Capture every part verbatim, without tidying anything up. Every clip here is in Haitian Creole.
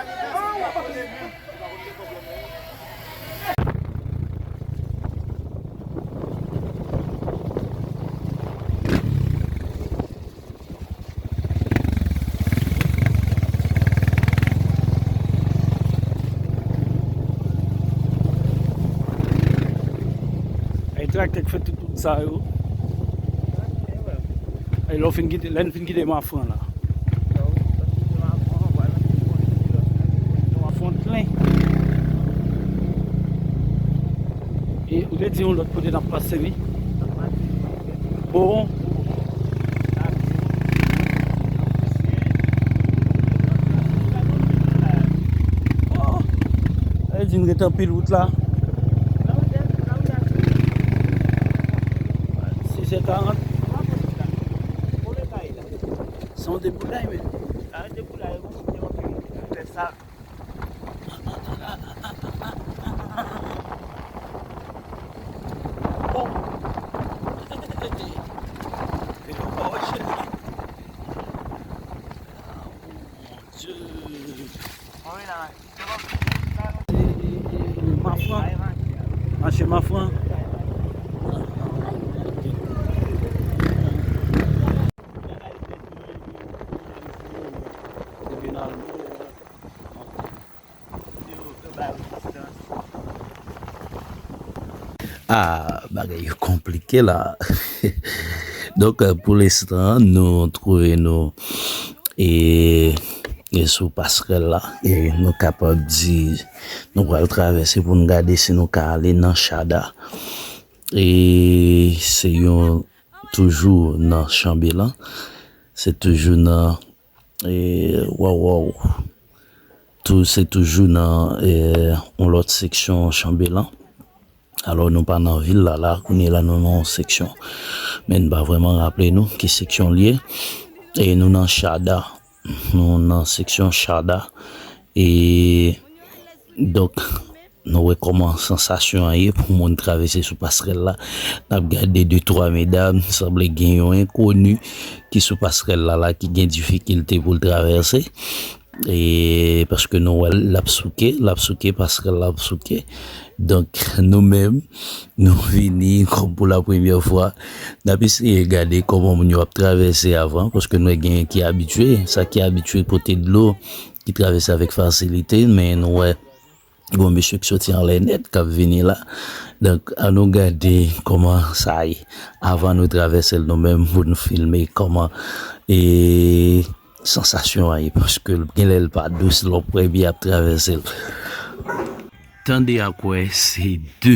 Ay traktè k fè tout wout sa yo. Ay lè w fin kite, lè n fin kite Mafran la. Fon plen. E ou te di yon lòt kote n ap pase, wi. Bon. Oh. Sa vle di n ret anpil wout la. Sis è karant. Se yon deboulay, men. Mafran. Mache Mafran. Ah, bagay yo konplike la. Donk, euh, pou lenstan, nou twouve nou e, e sou pasrèl la. E nou kapab di, nou pral travèse pou n gade si nou ka ale nan Chada. E se yon, toujou nan Chanbelan. Se toujou nan, e, waw, waw. Tou, se toujou nan, e, yon lòt seksyon Chanbelan. Alò, nou pa nan vil la, la, kounye la, nou nan yon seksyon. Men n pa vrèman raple nou ki seksyon l ye. E nou nan Chada. Nou nan seksyon Chada. E, donk, nou wè kòman sansasyon an ye pou moun travèse sou pasrèl la. N ap gade de twa medam, sanble gen yon enkoni ki sou pasrèl la, la, ki gen difikilte pou l travèse. E paske nou wè l ap souke, l ap souke, pasrèl la ap souke. Donk, nou menm, nou vini kòm pou la premyè fwa. N ap eseye gade kòman moun yo ap travèse avan, paske nou wè genyen ki abitye, sa ki abitye pote dlo, ki travèse avèk fasilite, men nou wè, bon, mesye k soti anlè nèt k ap vini la. Donk, ann nou gade kòman sa ye. Avan nou travèse l nou menm pou nou filme kòman, e, sansasyon an ye, paske l, gen lè l pa dous, lè w premye ap travèse l. Tande ak wè, se de.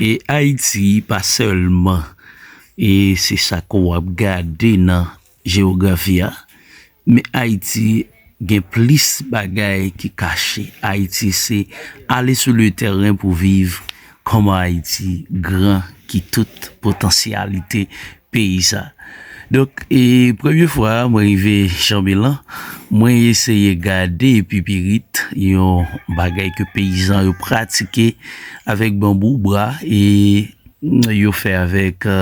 E Ayiti pa sèlman, e se sa ke w ap gade nan jewografi a, men Ayiti gen plis bagay ki kache. Ayiti se ale sou le tèren pou viv kòman Ayiti gran, ki tout potansyalite peyi sa. Donk, e, premye fwa mwen rive Chanbelan, mwen eseye gade pipirit, yon bagay ke peyizan yo pratike avèk banbou, bwa, e yo fè avèk, e,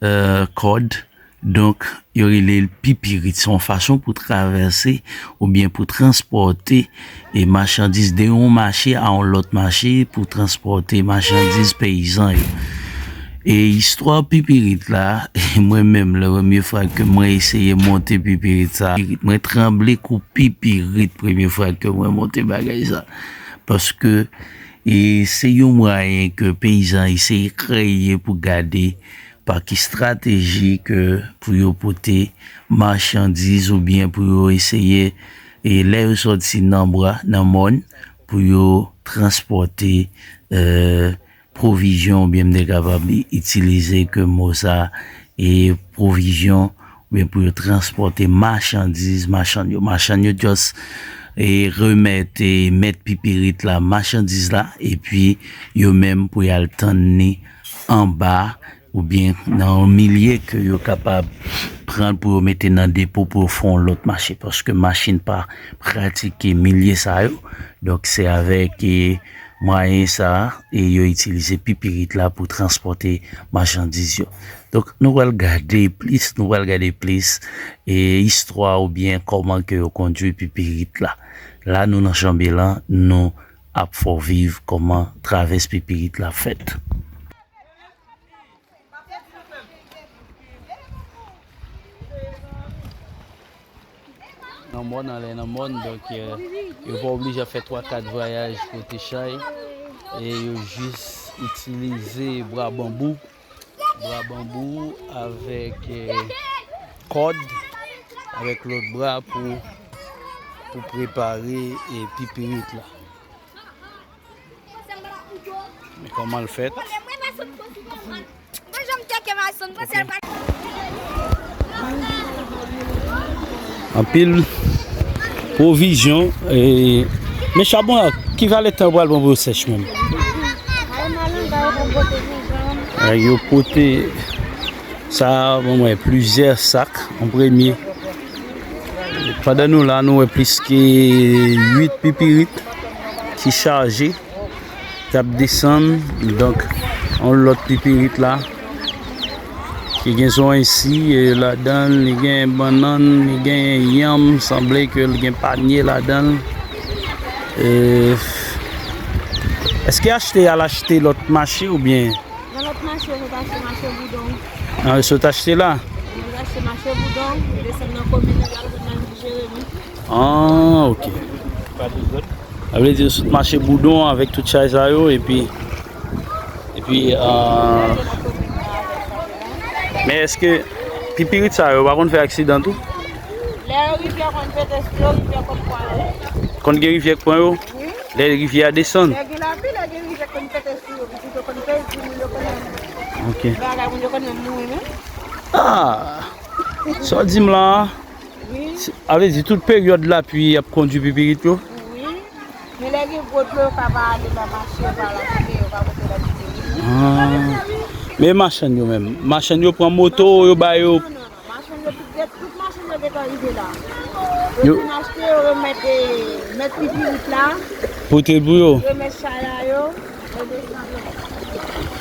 e, kòd. Donk, yo rele l pipirit. Se yon fason pou travèse oubyen pou transpòte e machandiz de yon mache a yon lòt mache, pou transpòte machandiz peyizan yo. E istwa pipirit la, mwen menm, lè premye fwa ke mwen eseye monte pipirit sa, mwen tranble kou pipirit premye fwa ke mwen monte bagay sa. Paske, e se yon mwayen ke peyizan eseye kreye pou gade pa ki estrateji ke pou yo pote machandiz oubyen pou yo eseye, e lè yo sòti nan bwa, nan mòn, pou yo transpòte, e, pwovizyon, oubyen m te kapab itilize ke mo sa, e pwovizyon, oubyen pou yo transpòte machandiz, machann yo. Machann yo just, e, remèt, e, mèt pipirit la machandiz la, epi yo menm pou y al tann li anba, oubyen nan yon milye ke yo kapab pran pou yo mete nan depo pou yo fè yon lòt mache, paske machin pa pratike milye sa yo. Donk, se avèk, e, Mwayen sa a, e yo itilize pipirit la pou transpòte machandiz yo. Donk, nou pral gade plis, nou pral gade plis, e istwa oubyen kòman ke yo kondui pipirit la. La, nou nan Chanbelan, nou ap fè w viv kòman travès pipirit la fèt. Nan mòn, anlè nan mòn, donk, euh, yo pa oblije ap fè twa kat vwayaj pote chay, e yo jis itilize bra banbou, bra banbou avèk, euh, kòd, avèk lòt bra pou, pou prepare, e, pipirit la. Men kòman l fèt? Anpil pwovizyon, e, men chabon la, ki valè tan yo pral pran pou yo sèch menm? E, yo pote sa, bon, mwen, plizyè sak an premye. Pandan nou la, nou wè plis ke uit pipirit ki chaje, k ap desann. Donk, yon lòt pipirit la, ki gen zoranj si, e, ladan l, li gen bannann, li gen yanm, sanble ke l gen panye ladan l. E, èske achte a, l achte lòt mache oubyen? Nan lòt mache, yo sot achte mache Boudon. Ah, yo sot achte la? Yo sot achte mache Boudon, yo desann nan komin nan, yo al nan Jeremi. Ah, ok. Sa vle di yo sot mache Boudon avèk tout chay sa yo, epi, epi, ah, men èske pipirit sa yo pa konn fè aksidan tou? Lè rivyè konn pete sou yo, rivyè konn pran yo. Konn gen rivyè k pran yo? Wi. Lè rivyè a desann? Lè gen lapli, lè gen rivyè konn pete sou yo, pitit yo konn pèdi, moun yo konn, ok, bagay, moun yo konn menm mouri menm. Ah! Sa w di m la a? Wi. Se, sa vle di tout peryòd lapli y ap kondui pipirit yo? Wi. Men lè gen gwo dlo, yo ka pa ale nan mache, yo pa al achte, yo pa pote nan pipirit. Ah. Men machann yo menm, machann yo pran moto, yo ba yo? Non, non, non. Machann yo, tout, tout machann yo gentan rive la. Yo, yo fin achte, yo remèt, eh, mèt pipirit la. Pote l pou yo? Remèt chay la yo.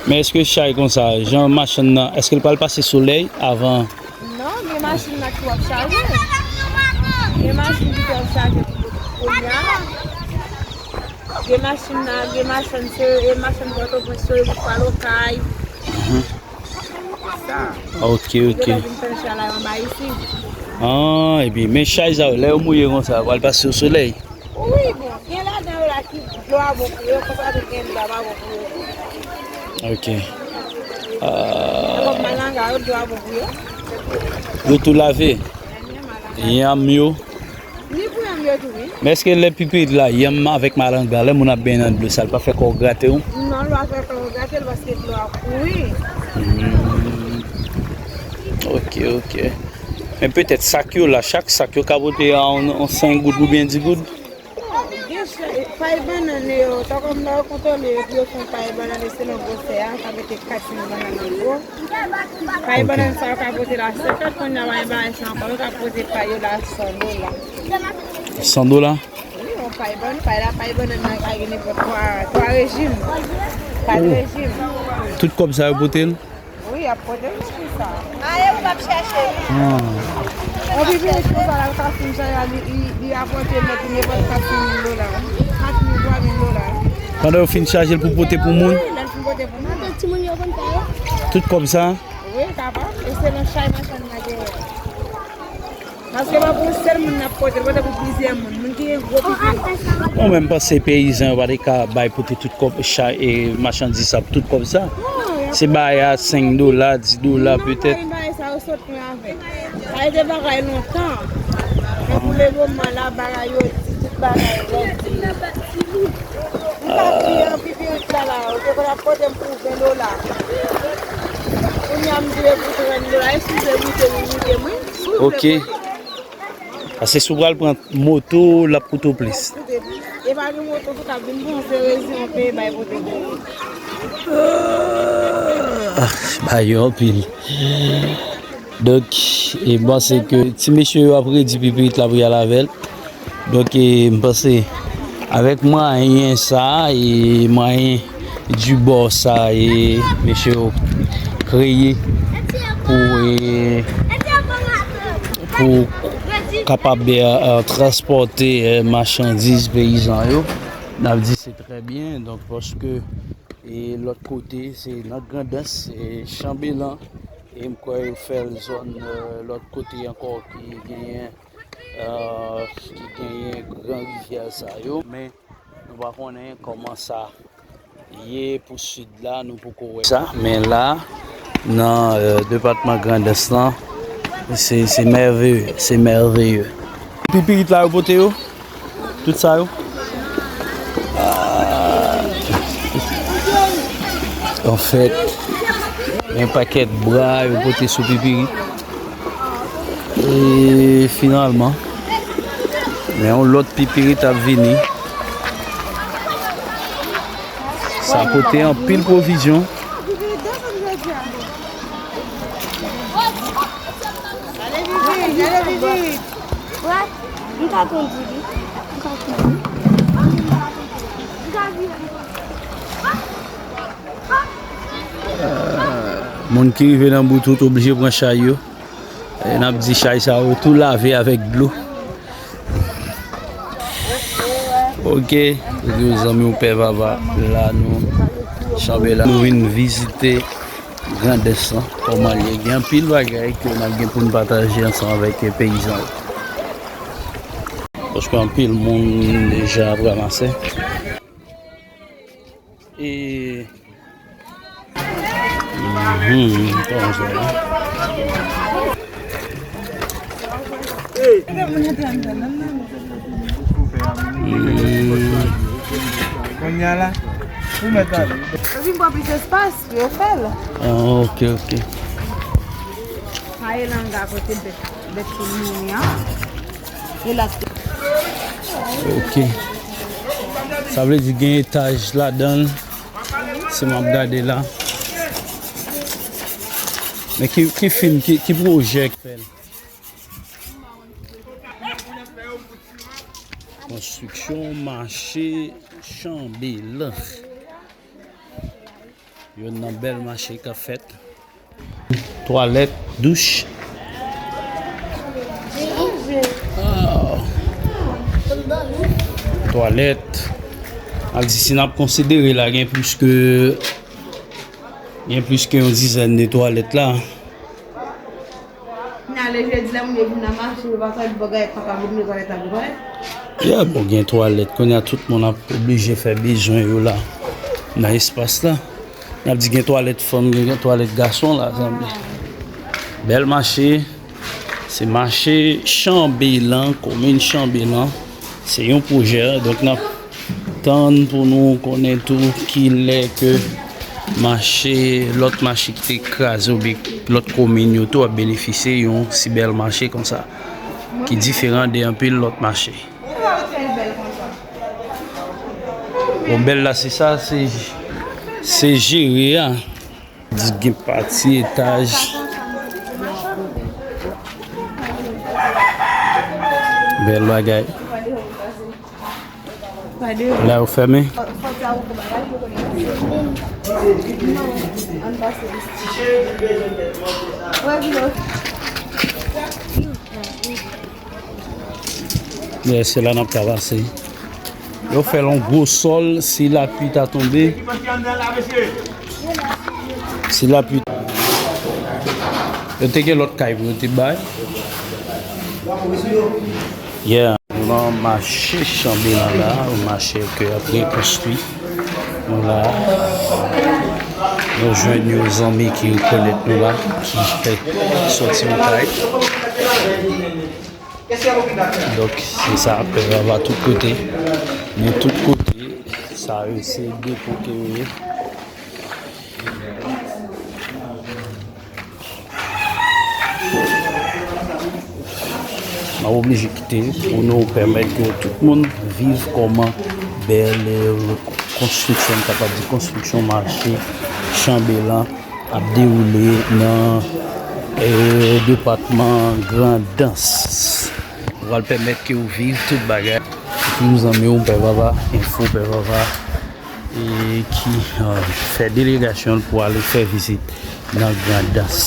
Men èske chay konsa, jan machann nan, èske l pral pase solèy avan? Non, men machin nan tou ap chaje. Men machin ki tou ap chaje pou kounye a. Gen machin nan, gen machann se, e machann Pòtoprens yo, yo pral Okay. Mhm. Sa. Ok, ok. Yo vin fè chay la anba isit. Ah, epi, men chay sa yo, lè yo mouye konsa, yo pral pase sou solèy? Wi, bon, gen ladan yo la ki dlo a bon pou yo, konsa tou gen dlo a pa bon pou yo. Ok. Ah. Kòm malanga yo, dlo a bon pou yo. Yo tou lave? Yanm yo? Ni pou yanm yo tou, wi. Men èske lè pipirit la, yanm avèk malanga, lè moun ap benyen nan dlo sa, l pa fè kò w grate w? Non, l pa fè kò w grate l paske dlo a kouri. Hmm. Ok, ok. Men petèt sak yo la, chak sak yo ka pote a yon, yon senk goud oubyen dis goud? Bon, gen ch-, pay bannann yo, tankou m nan yo kontwole yo, pou yo fè yon pay bannann yo selon gwosè a, sa mete kat senk bannann an gwo. Pay bannann sa yo ka pote la senkant, kounye a pa gen bagay sa ankò, yo ka pote pay yo la san dola. San dola? Wi, yon pay bannann, pay la, pay bannann nan ka gen nenpòt twa, twa rejim. Kat rejim. Tout kòb sa yo pote l? Wi, y ap pote l nan kou sa. Aye, ou p ap chache. Ah. Yon pipirit konsa la, l ka fin chay la, li, li, li rapòte nèt li nenpòt kat mil dola. Kat mil, twa mil dola. Pandan yo fin chaje l pou pote pou moun? Wi, lè l fin pote pou moun. Tout kòb sa? Wi, kapab. E se nan chay machann nan genyen. Paske pa pou yon sèl moun n ap pote, l pote pou plizyè moun. Moun ki gen gwo pitit. Mwen menm panse peyizan yo pa te ka bay pote tout kòb chay e machandiz sa pou tout kòb sa. Se bay a senk dola, dis dola petèt. Bagay sa yo sot mwen avèk. Sa e te bagay lontan. Men pou le moman la, bagay yo di, tout bagay rèd di. M t ap di an pipirit la la, yo te konn ap pote m pou ven dola. Kounye a m di yo pou trant dola, eskize m, mete m, mete m, wi. Ok. Paske si w pral pran moto, l ap koute w plis. E pa gen moto tou k ap vin pran, se rezon peye bay pote pou ou. Ah, bay yo anpil. Donk, e m panse ke ti mesye yo ap redi pipirit la pou y al avè l. Donk, e m panse Avèk mwayen sa, e mwayen dibò sa, e mesye yo kreye pou, e, pou kapab, e, e, transpòte, e, machandiz peyizan yo. N ap di se trè byen, donk, paske, e, lòt kote, se nan Grandans, e, Chanbelan, e m kwè yo fè l zòn, e, lòt kote ankò ki genyen, e, ki genyen gran rivyè sa yo, men nou pa konnen kòman sa ye pou sid la, nou poko wè sa, men la, nan, e, depatman Grandans lan, se, se mèveye, se mèveye. Pipirit la yo pote yo, tout sa yo. Ah. Anfèt, yon pakèt bra yo pote sou pipirit. E finalman, men yon lòt pipirit ap vini. Sa pote anpil pwovizyon. Moun ki rive nan bout wout oblije pran chay yo. E n ap di chay sa yo tou lave avèk dlo. Ok, yo zanmi w pè Vava, la nou Chanbelan. Nou vin vizite Grandans lan, kòman l ye. Gen anpil bagay ke n ap gen pou n pataje ansanm avèk peyizan yo. Paske anpil moun deja ap ranmase. E Mhm, kòman sa ye? Kounye a la, pou mèt ale. Yo vin pran plis espas pou yo fè l. Ah, ok, ok. Sa e langa kote bèt, bèt ki mouri an. E la. Ok. Sa vle di gen etaj ladan l. Si m ap gade la. Men ki, ki fim, ki, ki pwojè k fè l? Konstriksyon mache Chanbelan. Youn nan bèl mache k ap fèt. Twalèt, douch. Ah. Twalèt. Ak di, si n ap konsidere la, gen plis ke, gen plis ke yon dizèn de twalèt la. N ale jedi, lè moun yo vin nan mache, yo pa twalèt bò gayèt, pa ka vin nan twalèt la pou twalèt. Ya, bon, gen twalèt. Kounye a, tout moun ap oblije fè bezwen yo la, nan espas la. N ap di gen twalèt fanm, gen, gen twalèt gason la, zanmi. Bèl mache, se mache Chanbelan, komin Chanbelan. Se yon pwojè, donk n ap tann pou nou konnen tou kilè ke mache, lòt mache ki te kraze oubyen lòt komin yo tou ap benefisye yon si bèl mache konsa, ki diferan de anpil lòt mache. Bon, bèl la, se sa, se, se jere a. Di gen pati etaj. Bèl bagay. La yo fèmen. Yeah, se la n ap travase. Yo fè l yon gwo sòl, si lapli ta tonbe. Si lapli. Yo te gen lòt kay pou yo te bay. Yeah. Nou nan mache Chanbelan la, yon mache ke y ap rekonstwi. Nou la, nou jwenn yon zanmi ki rekonèt nou la, ki fè sòti yon kay. Donk, se sa, pè Vava tout kote. Men tout kote, sa yo se depo ke yo ye. M ap oblije kite pou nou pèmèt ke tout moun viv kòman bèl, eh, konstriksyon, m kapab di konstriksyon mache Chanbelan ap dewoule nan, eh, depatman Grandans. Pral pèmèt ke w viv tout bagay. Tout zanmi w, Pè Vava, enfo Pè Vava, e ki, euh, fè delegasyon l pou ale fè vizit nan Grandans.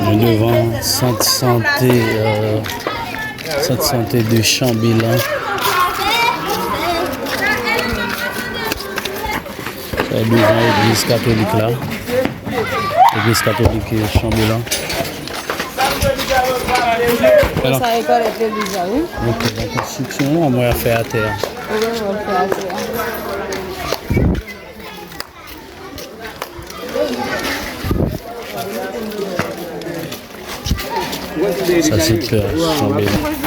Nou devan sant sante, euh, sant sante de Chanbelan. Sa devan legliz katolik la. Legliz katolik Chanbelan. Sa rekonèt legliz la, wi. Ok, bon, konstriksyon an, mwen a fè atè a. Wi, mwen fè atè a. Sa se kè Chanbelan.